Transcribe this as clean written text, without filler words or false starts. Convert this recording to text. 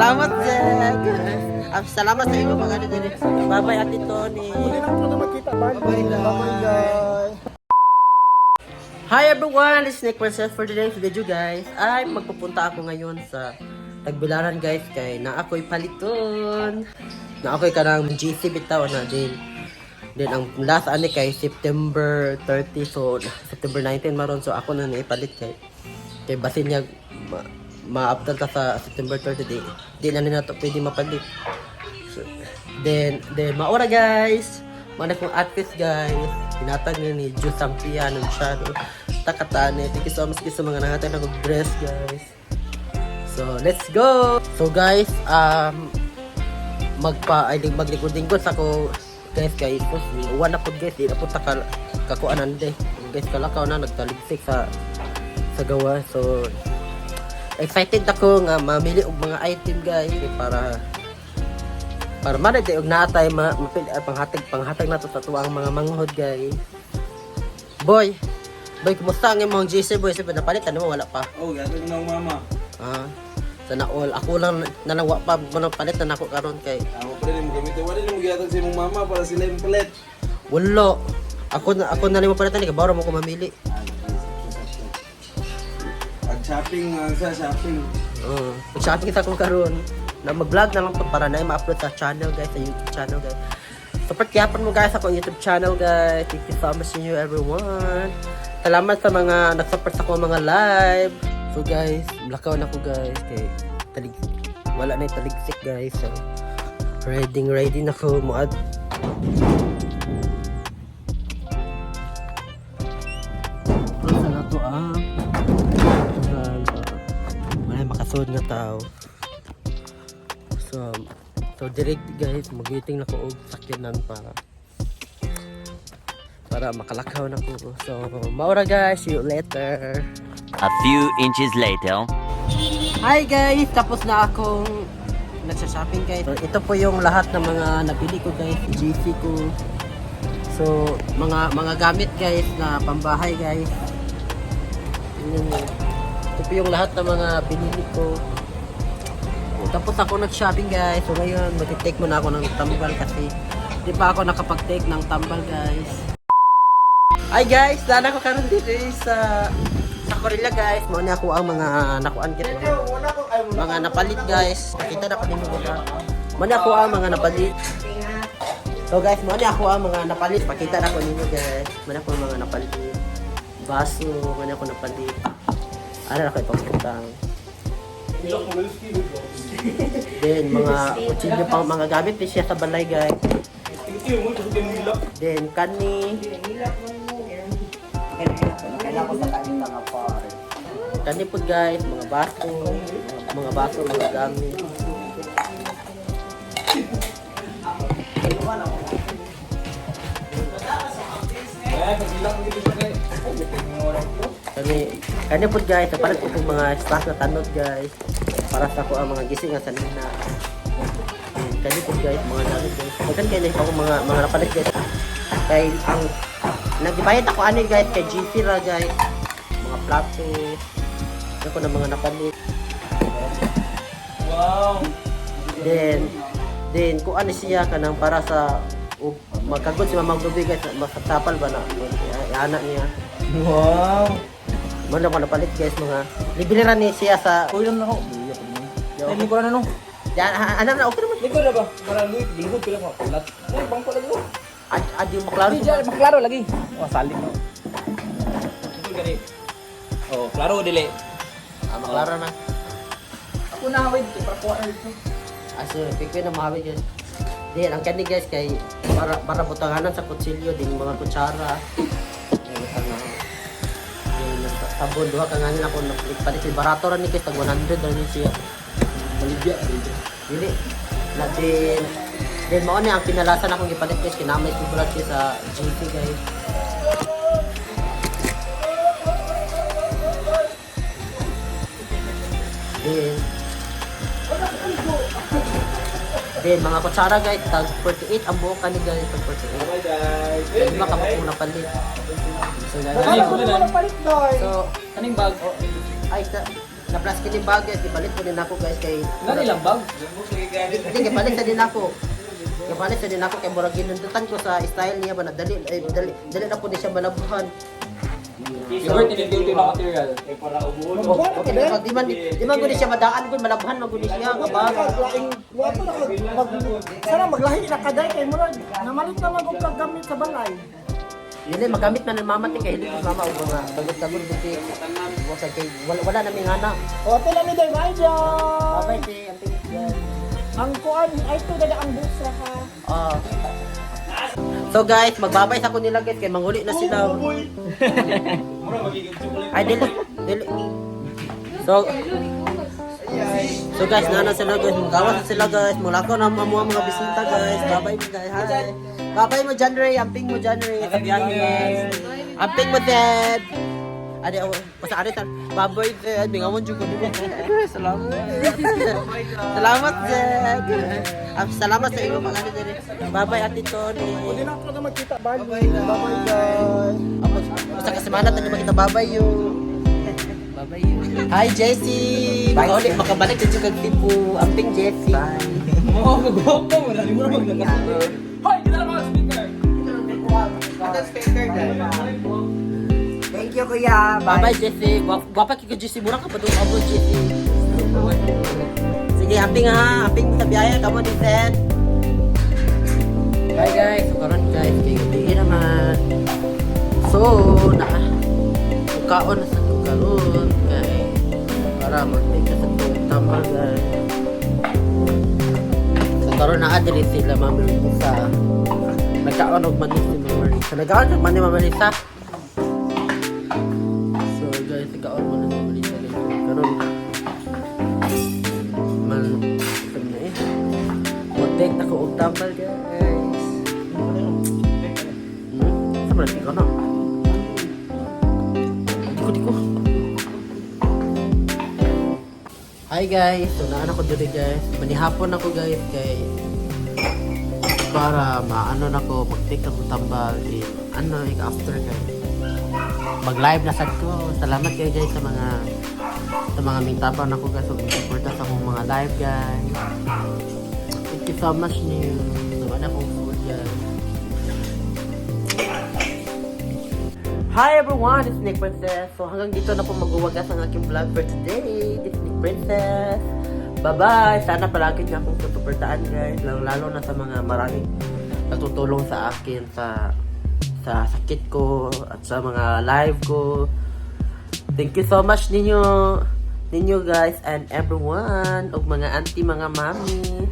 Salamat, Jack. Ah, salamat sa inyo mga dito. Bye-bye, Ate Tony. Hindi lang po na magkita. Bye. Bye, guys. Hi everyone! It's Nick Princess for today's video, guys. Ay, magpupunta ako ngayon sa Tagbilaran, guys, kay na ako'y paliton. Na ako'y kanang GC bitaw na din. Then ang last ani kay September 30, so September 19 maron, so ako na naipalit kay kay basin niya ma-update ta sa September 30, di di na nila to pwede mapalit. So, then maora guys. Mana kong outfit, guys. Hinatag na ni Jules Sampia ng Shadow. Takatane. Thank you so much guys sa mga nangatag na dress, guys. So, let's go! So guys, magpa ay maglikod-lingkod sa ko guys kay uwan na pud guys, di na pud ta kakuanan de guys, kalakaw na nagtaligsik sa gawa. So excited ako nga mamili og mga item guys para para manay og naatay ma, mapili ay, panghatag panghatag nato sa tuwang mga manghod guys. Boy, boy, kumusta ang imong GC, boy? Sa napalit ano mo, wala pa? Oh, gatag na akong mama. Ah, sana all. Ako lang nanawa pa mo nang palit na nako karon kay Ako pa rin mo gamit. Wala rin mo gihatag sa imong mama para sila yung palit. wala. Ako na nimo palitan ni kabaro mo ko mamili. Pag shopping, mga sa shopping. Oo. Mag-shopping kita ko karon. Na mag-vlog na lang to para na ma-upload sa channel guys, sa YouTube channel guys. Support yapon mo guys akong YouTube channel guys. Thank you so much to you everyone. Salamat sa mga nag-support sa akong mga live. So guys, blackout na ko guys kay talig wala na yung taligsik guys. So ready ready na ko moad. Sa na to ah. Wala makasud nga tao. So direct guys, magiting na ko og sakyanan para para makalakaw na ko. So, maura guys, see you later. A few inches later. Hi guys, tapos na akong nagsha-shopping guys. So, ito po yung lahat ng mga nabili ko guys, GC ko. So, mga mga gamit guys na pambahay guys. Tingnan niyo. Ito po yung lahat ng mga binili ko. So, tapos ako nag-shopping guys. So ngayon, mag-take muna ako ng tambal kasi di pa ako nakapag-take ng tambal guys. Hi guys, dala ko karon dito eh, sa sa Corilla guys. Mao ni ako ang mga nakuan kita. Mga napalit guys. Nakita na ko ninyo mga. Mao ni ako ang mga napalit. So guys, mao ni ako ang mga napalit. Pakita na ko ninyo guys. Mao ni ako ang mga napalit. Baso, mao ni ako napalit. Ano na ko ipakutang. Then mga kutsilyo pang mga gamit din siya sa balay guys. Then kani. Kani po guys, mga baso, mga baso, mga gamit. Kani, kani po guys, napalit ko pong mga stock na tanod guys. Para sa ko ang mga gising nga sanina. Then, kani po guys, mga gamit guys. Daghan kay na ako mga mga napalit guys. Kay ang nagbayad ako ani guys kay GC ra guys. Mga plato. Ako na mga napalit. Wow! Then kung ano siya kanang para sa ug magkagod si Mama Gabi guys, masatapal ba na anak niya. Wow! Mo na ko napalit guys mga libre ra ni siya sa Uy lang ako. Ay, lingkuran na no. Yan, ano na okay naman. Lingkod na ba? Para luit, lingkod pila ko. Lat. Uy, bangko lagi ko. Ad, ad yung maklaro. Di dyan, maklaro lagi. Oh, salig no. Lingkod gani. Oh, klaro dili. Ah, maklaro na. Ako na wait, para kuha na dito. Ah, so, pikwin na mahawi guys. Then, ang kani guys kay para para butanganan sa kutsilyo din mga kutsara. Ay, butang na. Then, sabon duha ka nganin ako nagpalit si barato ra ni guys tag 100 ra ni siya. Maligya. Dili. Na din then mao ni ang pinalasan akong gipalit guys kinamay ko brad siya sa GC guys. Then Then mga kutsara guys, tag 48 ang buo kani guys, tag 48. Bye guys. Lima ka pa kung napalit. So guys, Wala ko na Palit, Day. so Kaning bag. ay sa Na plus kini bag guys, gipalit ko din ako guys kay Nga nilang bag. Hindi, gipalit sa din ako. Gipalit sa din ako kay murag ginundutan ko sa style niya ba na dali ay, dali dali na po ni siya malabhan. Siguro tinigil yung material. Magbuhat ka Okay, ba? di man gud ni siya madaan gud, malabhan man gud ni siya nga bag. Laing, wato na ka, mag, sana maglahi na ka day kay murag, namalit na lang og paggamit sa balay. Dili magamit na ng mama ti kay hilig mama og mga tagod-tagod gud ti. Wa kay wala wala na ming ana. O, ate lang ni day, bye day. Bye ti amping. Ang kuan, ay ito dada ang busa ha. Ah. So guys, magbabay sa ko nila guys kay manguli na sila. Ay dili dili. So guys, nana sila guys, magawas na sila guys. Mulakaw na ang mga bisita guys. Babay mo guys. Hi. Babay mo John Ray, amping mo John Ray. Sa biyahe guys. Amping mo Zed. Ade oh, basta ade tar. Babay Zed, mingamon jud ko. Salamat. Salamat Zed. Salamat sa imo mga ano diri. Babay Ate Tony. Hindi na ako na magkita, bye. Bye bye. Basta kasemana tayo makita, babay you. Babay you. Hi Jessie. Bye. Makabalik sa kag Cebu. Amping Jessie. Bye. Oo, mag-walk ko. Wala, di mo na maglakad. Hoy, kita na mga speaker! Thank you, Kuya. Bye-bye, Jessie. Gwapa kay Jessie. Mura ka pa doon. Abo, Jessie. Sige, amping ha. Amping sa biyaya. Kamo ni Zed. Bye, guys. So, karon guys. Kay gabi naman. So, na. Mukaon na sa itong karon. Kay, para mag-take na sa itong tambal, guys. So, karon na adili sila, Ma'am Marisa. Nagkaon og mani si Ma'am Marisa. Nagkaon og mani, Ma'am Marisa. So guys, nagkaon mo na sa Marisa guys. Karon man sabi na eh. Mo-take na ko og tambal guys. Sa man ko na. Diko diko. Hi guys, so naan ako diri guys. Manihapon ako guys kay para maano na ko mag-take ako tambal eh, ano eh, after guys mag-live na sad ko. Salamat kayo guys sa mga mingtabang nako guys ug suporta sa akong mga live guys. Thank you so much niyo. Naman akong food guys. Hi everyone, it's Nick Princess. So hanggang dito na po magwawagas ang aking vlog for today. It's Nick Princess. Bye-bye! Sana palagi niyo akong susuportahan guys. Lalo, lalo na sa mga maraming natutulong sa akin sa sakit ko at sa mga live ko. Thank you so much ninyo guys and everyone ug mga auntie, mga mami.